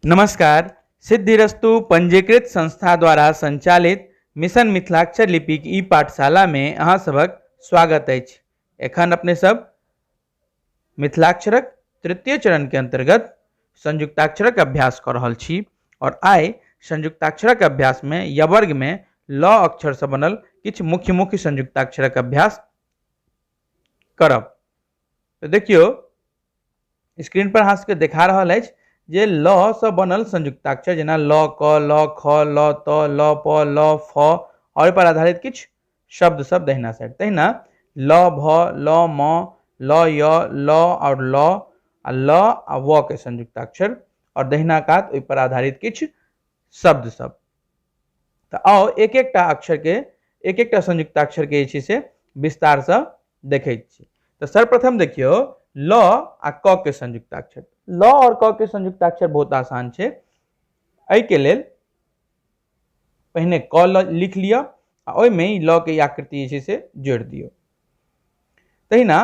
नमस्कार। सिद्धिरस्तु पंजीकृत संस्था द्वारा संचालित मिशन मिथिलाक्षर लिपिक ई पाठशाला में अहाँ सभक स्वागत अछि। एखन अपने सब मिथिलाक्षरक तृतीय चरण के अंतर्गत संयुक्ताक्षरक अभ्यास कऽ रहल छी और आइ संयुक्ताक्षरक अभ्यास में यवर्ग में ल अक्षर से बनल किछु मुख्य मुख्य संयुक्ताक्षरक अभ्यास करब। तो देखियो, स्क्रीन पर अहाँ सबके देखा रहल अछि जे ल से बनल संयुक्ताक्षर, जेना ल क, ल ख, ल त, ल प, ल फ, और पर आधारित किछु शब्द सब दहिना साइड। तहिना ल भ, ल म, ल य, ल और ल, आ ल आ व के संयुक्ताक्षर और दहिना कात ओहि पर आधारित किछु शब्द सब। तऽ आउ एक एकटा अक्षर के, एक एकटा संयुक्ताक्षर के जे छै से विस्तार से देखैत छी। तऽ सर्वप्रथम देखियौ ल आ क के संयुक्ताक्षर। ल और क के संयुक्ताक्षर बहुत आसान छै। एहि के लेल पहिने क ल लिख लिअ आ ओहिमे ई ल के आकृति जे छै से जोड़ि दियौ। तहिना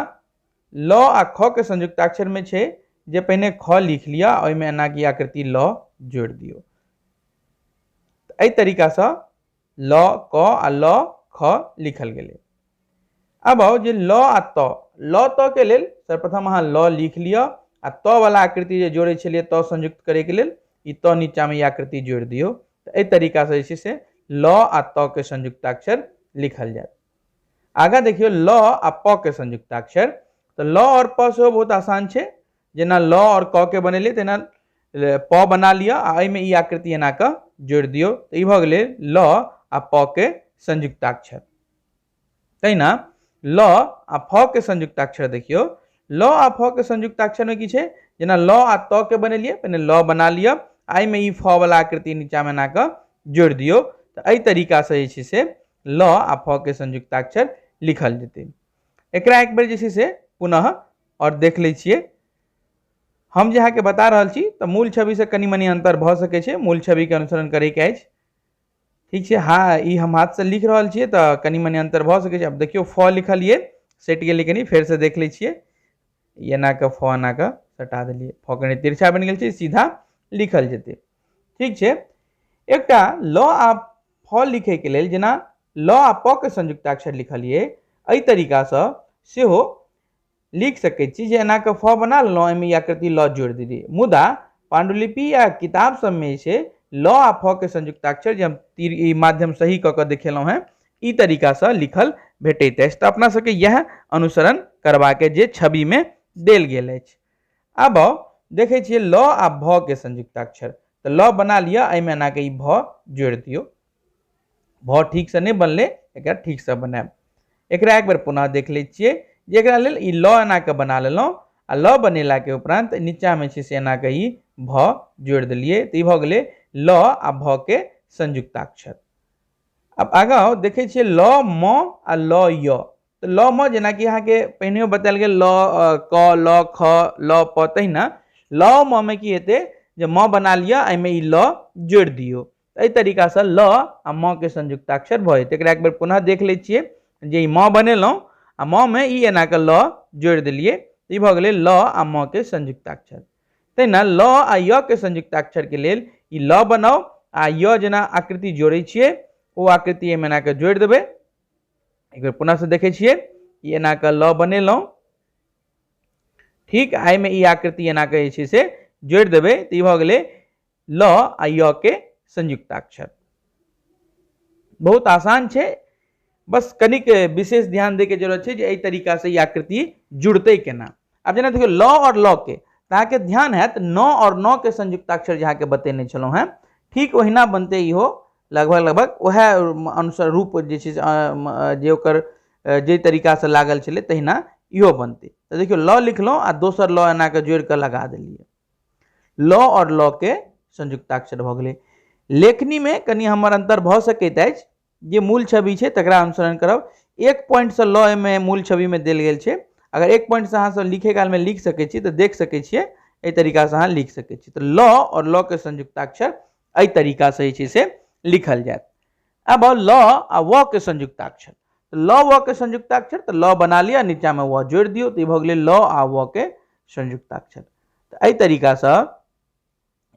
ल आ ख के संयुक्ताक्षर में छै जे पहिने ख लिख लिअ आ ओहिमे एना के आकृति ल जोड़ि दियौ। एहि तरीकासँ ल क आ ल ख लिखल गेलै। आब आउ जे ल आ त। ल त के लेल सर्वप्रथम अहाँ ल लिख लिअ आ त वाला आकृति जे जोड़ै छलियै त संयुक्त करैके लेल ई त नीचामे ई आकृति जोड़ि दियौ। तऽ एहि तरीकासँ जे छै से ल आ त के संयुक्ताक्षर लिखल जायत। आगाँ देखियौ ल आ प के संयुक्ताक्षर। तऽ ल आओर प सेहो बहुत आसान छै। जेना ल आओर क के बनेलियै तेना प बना लिअ आ एहिमे ई आकृति एना कऽ जोड़ि दियौ। तऽ ई भऽ गेलै ल आ प के संयुक्ताक्षर। तहिना ल आ फ के संयुक्ताक्षर देखियौ। ल आ फ के संयुक्ताक्षर में की छै, जेना ल आ त के बनेलियै पहिने ल बना लिअ आ एहिमे ई फ वाला आकृति नीचामे एना कऽ जोड़ि दियौ। तऽ एहि तरीकासँ जे छै से ल आ फ के संयुक्ताक्षर लिखल जेतै। एकरा एक बेर जे छै से पुनः और देख लै छियै। हम जे अहाँके बता रहल छी तऽ मूल छविसँ कनि मनि अन्तर भऽ सकै छै, मूल छविके अनुसरण करैके अछि। ठीक छै, हाँ ई हम हाथसँ लिख रहल छियै तऽ कनि मनि अन्तर भऽ सकै छै। आब देखियौ फ लिखलियै सटि गेलै कनि, फेरसँ देख लै छियै। एना कऽ फ एना कऽ सटा देलियै, फ कनि तिरछा बनि गेल छै, सीधा लिखल जेतै। ठीक छै, एकटा ल आ फ लिखैके लेल जेना ल आ प के संयुक्ताक्षर लिखलियै एहि तरीकासँ सेहो लिख सकै छी जे एना कऽ फ बना लेलहुँ, एहिमे ई आकृति ल जोड़ि देलियै। मुदा पांडुलिपि या किताब सबमे जे छै ल आ फ के संयुक्ताक्षर जे हम तीर ई माध्यम सही कऽ कऽ देखेलहुँ हेँ ई तरीकासँ लिखल भेटैत अछि। तऽ अपना सबके इएह अनुसरण करबाके जे छविमे देल गेल अछि। आब देखै छियै ल आ भ के संयुक्ताक्षर। तऽ ल बना लिअ, एहिमे एना कऽ ई भ जोड़ि दियौ। भ ठीकसँ नहि बनलै, एकरा ठीकसँ बनायब। एकरा एक बेर पुनः देख लै छियै जे एकरा लेल ई ल एना कऽ बना लेलहुँ आ ल बनेलाके उपरांत नीचाँमे छै से एना कऽ ई भ जोड़ि देलियै। तऽ ई भऽ गेलै ल आ भ के संयुक्ताक्षर। आब आगाँ देखै छियै ल म आ ल य। तऽ ल म जेनाकि अहाँके पहिनेहो बतायल गेल ल क ल ख ल प, तहिना ल म मे की हेतै जे म बना लिअ, एहिमे ई ल जोड़ि दियौ। एहि तरीकासँ ल आ म के संयुक्ताक्षर भऽ जेतै। एकरा एक बेर पुनः देख लै छियै जे ई म बनेलहुँ आ म मे ई एना कऽ ल जोड़ि देलियै, ई भऽ गेलै ल आ म के संयुक्ताक्षर। तहिना ल आ य के संयुक्ताक्षर के लेल ई ल बनाउ आ य जेना आकृति जोड़ै छियै ओ आकृति एहिमे एना कऽ जोड़ि देबै। एक बेर पुनः से देखै छियै, ई एना कऽ ल बनेलहुँ, ठीक, एहिमे ई आकृति एना कऽ जे छै से जोड़ि देबै। तऽ ई भऽ गेलै ल आ य के संयुक्ताक्षर। बहुत आसान छै, बस कनिक विशेष ध्यान दै के जरूरत छै जे एहि तरीका से ई आकृति जुड़तै केना। आब जेना देखियौ ल और ल के, तऽ अहाँके ध्यान हैत न और न के संयुक्ताक्षर जे अहाँके बतेने छलहुँ हेँ ठीक ओहिना बनतै इहो, लगभग लगभग वएह अनुसार रूप जे छै जे ओकर जाहि तरीकासँ लागल छलै तहिना इहो बनतै। तऽ देखियौ ल लिखलहुँ आ दोसर ल एना कऽ जोड़ि कऽ लगा देलियै, ल और ल के संयुक्ताक्षर भऽ गेलै। लेखनीमे कनि हमर अन्तर भऽ सकैत अछि, जे मूल छवि छै तकरा अनुसरण करब। एक पॉइंटसँ ल एहिमे मूल छविमे देल गेल छै, अगर एक पॉइंटसँ अहाँ सब लिखे कालमे लिख सकै छी तऽ देख सकै छियै, एहि तरीकासँ अहाँ लिख सकै छी। तऽ ल और ल के संयुक्ताक्षर एहि तरीकासँ जे छै से लिखल जायत। आब ल आ व के संयुक्ताक्षर, ल व के संयुक्ताक्षर, तऽ ल बना लिअ नीचाँमे व जोड़ि दियौ, तऽ ई भऽ गेलै ल आ व के संयुक्ताक्षर। तऽ एहि तरीकासँ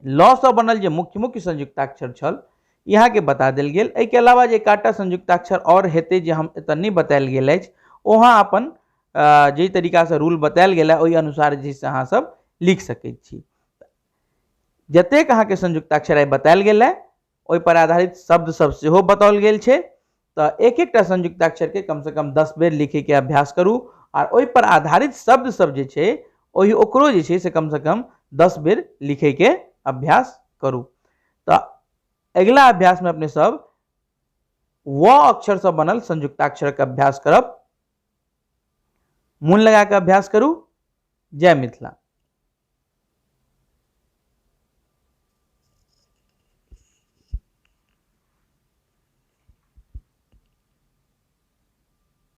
लसँ बनल जे मुख्य मुख्य संयुक्ताक्षर छल ई अहाँके बता देल गेल। एहिके अलावा जे एकाटा संयुक्ताक्षर आओर हेतै जे हम एतऽ नहि बतायल गेल अछि, ओ अहाँ अपन जाहि तरीकासँ रूल बतायल गेल है ओहि अनुसार जे से अहाँ सब लिख सकै छी। जतेक अहाँके संयुक्ताक्षर आइ बतायल गेल है ओहि पर आधारित शब्द सब सेहो बताओल गेल छै। तऽ एक एकटा संयुक्ताक्षरके कमसँ कम 10 बेर लिखैके अभ्यास करू आर ओहि पर आधारित शब्द सब जे छै ओहि ओकरो जे छै से कमसँ कम 10 बेर लिखैके अभ्यास करू। तऽ अगिला अभ्यासमे अपने सब व अक्षरसँ बनल संयुक्ताक्षरक अभ्यास करब। मोन लगा कऽ अभ्यास करू। जय मिथिला।